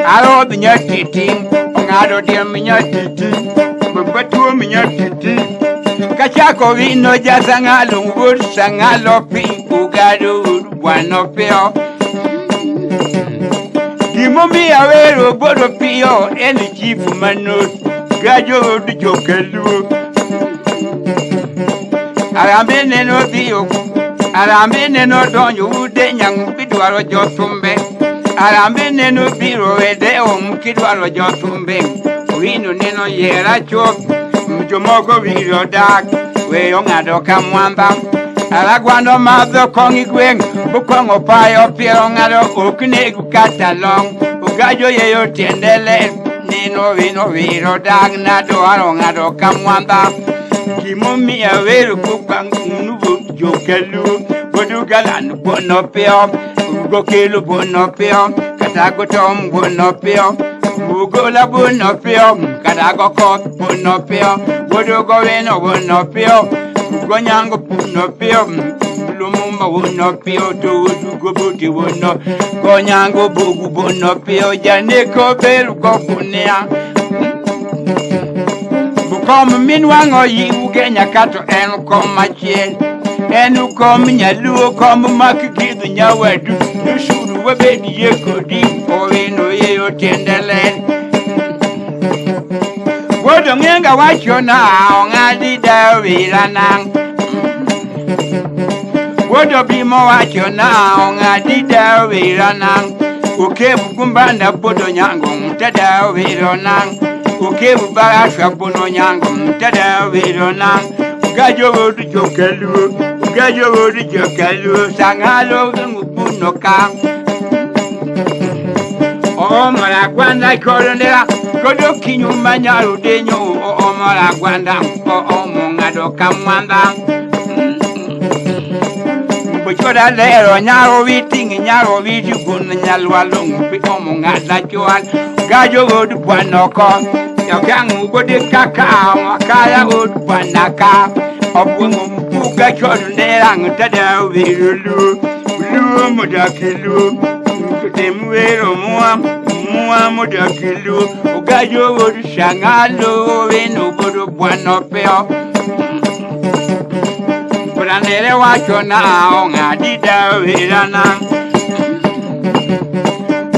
Aro minya titi, ong'ado diel minya titi, batuo minya titi. Kachako wino ja sang'alo wuod sang'alo piny ugado wuod bwano piyo. Gimomiyo awero bodo piyo en chifu manot gajo od jokaluo. Arambe neno dhiyo, arambe neno donjo ude nyang'u kidwaro jothumbe. Arambe neno biro e dewo kidwaro jothumbe. Owino neno yiera chuth, jomoko biro dak, weyo ng'ado ka mwamba. Aragwano madho kong' i gweng', bokong'o payo piero ng'ado ok negu kata long'. Ogajo yeyo tiende ler, neno wino wiro dak nadwaro ng'ado ka mwamba. Gimomiyo awero kukang' jokaluo, godo galan buono piyo, gokelo buono piyo, kata gotom buono piyo, ugola buono piyo, kata gokoth buono piyo, godo gowino buono piyo, gonyango buono piyo, Lumumba buono piyo, to odugo buti buono, gonyango bugu buono piyo, janeko beru gokunia. Kom minwang'o yiwge nyaka to en kom machiel. En kom nyaluo kom mak gidho nyawadu nosuru wabed yie kodi owino yeyo tiende ler. Wuod ong'enga wacho na ong'adi dawira nang'. Wuod obimo wacho na ong'adi dawira nang'. Okebu gumbanda bodo nyango tada wiro nang'. Okebu barasha bono nyango tada wiro nang'. Gajo wodu jokaluo, gajo wodu jokaluo, sangalo ngubuno ka. Omara gwanda kolondera, kodo kinyuma nyalo denyo, omara gwanda, omo ng'ado kamwanda. Bochoda lero nyaro witing nyaro witi gun nyalwalo pi omo ng'ada chwal. Gajo wodu bwanoko, yokangu gode kaka, kaya wodu bwanaka. Obwengo mpuga chodondera ng'tada wirulu, luo mudakilu. Temwero mua, mua mudakilu. Ogajo wodu shangalo, weno bodo bwano peo. Branere wacho na ong'adi dawirana.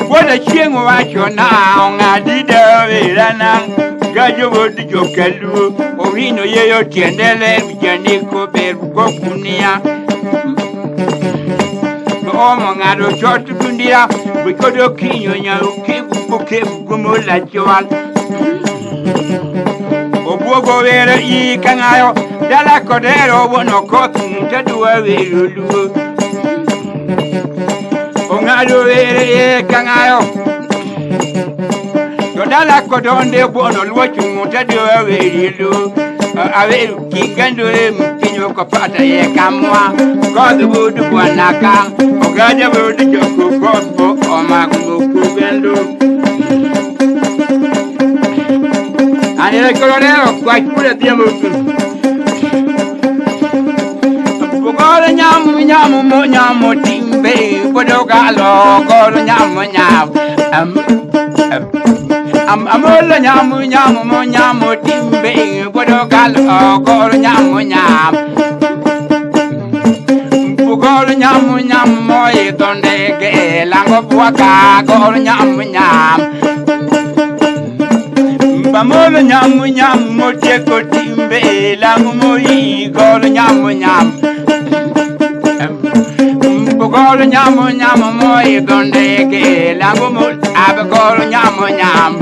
Wuod achieng' wacho na ong'adi dawirana. Gajo wuod jokaluo, owino yeyo tiende ler, janeko ber gokunia. Omo ng'ado chot dundira, bikodo kinyo nyaru kebu kebu gumola chwal. Obuogo were i kang'ayo, dala kodero wono koth tadwa wero luo. Ong'ado were e kang'ayo, to dala kodonde buono luo chung' tadwa wero luo. Aweru kingandore mpinyo kopata ye kamwa, koth wuod bwanaka, ogaja wuod joko koth bo omago kugendo. Anere kolonero kwa kule dhiambo. Bugolo nyamu nyamu mo nyamu timbe bodo galo golo nyamu nyamu. Am am amolo nyamu nyamu mo nyamu timbe bodo galo golo nyamu nyamu. Bugolo nyamu nyamu mo idonde ge lango bwaka golo nyamu nyamu. Bamolo nyamu nyamu mo tieko timbe lango mo igolo nyamu nyamu. Bugolo nyamu nyamu mo idonde ge lango mo abgolo nyamu nyamu.